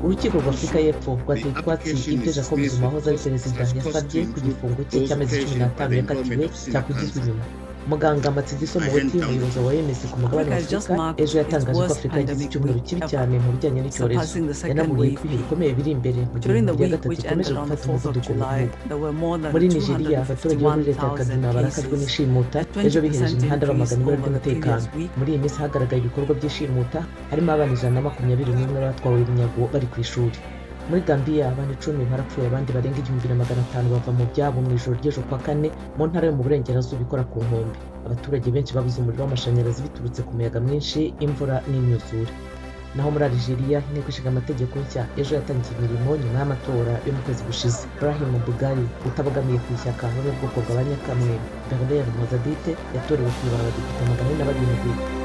Urukiko rwa Afurika y'Epfo rwateye utwatsi ibyo Jacob Zuma wahoze ari perezida yasabye ku gifungo cye cy'amezi 15 yakatiwe cyakwigizwa inyuma. Muganga Matshidiso Moeti, umuyobozi wa OMS ku mugabane wa Afurika, ejo yatangaje ko Afurika yagize icyumweru kibi cyane mu bijyanye n'icyorezo. Yanaburiye ko ibihe bikomeye biri imbere mu gihe inkingo ya gatatu ikomeje gufata umuvuduko mu gihugu. Muri Nigeria, abaturage bo muri leta ya Kaduna barakajwe n'ishimuta, ejo bihereje imihanda bamagana ibura ry'umutekano. Muri iyi minsi hagaragaye ibikorwa by'ishimuta, harimo abana 121 batwawe ibinyago bari ku ishuri. Muri Gambia, abantu 10 barapfuye, abandi barenga 1500 bava mu byabo mu ijoro ry'ejo kwa kane mu ntara yo mu burengerazuba ikora ku nkombe. Abaturage benshi babuze umuriro w'amashanyarazi biturutse ku muyaga mwinshi, imvura n'imyuzure. Naho muri Algeria, inteko ishinga amategeko nshya ejo yatangiye imirimo nyuma y'amatora yo mu kwezi gushize. Brahim Boughali, utabogamiye ku ishyaka wo mu bwoko bw'abanyakamwe Berbere Mozabite, yatorewe kuyobora abadepite 407.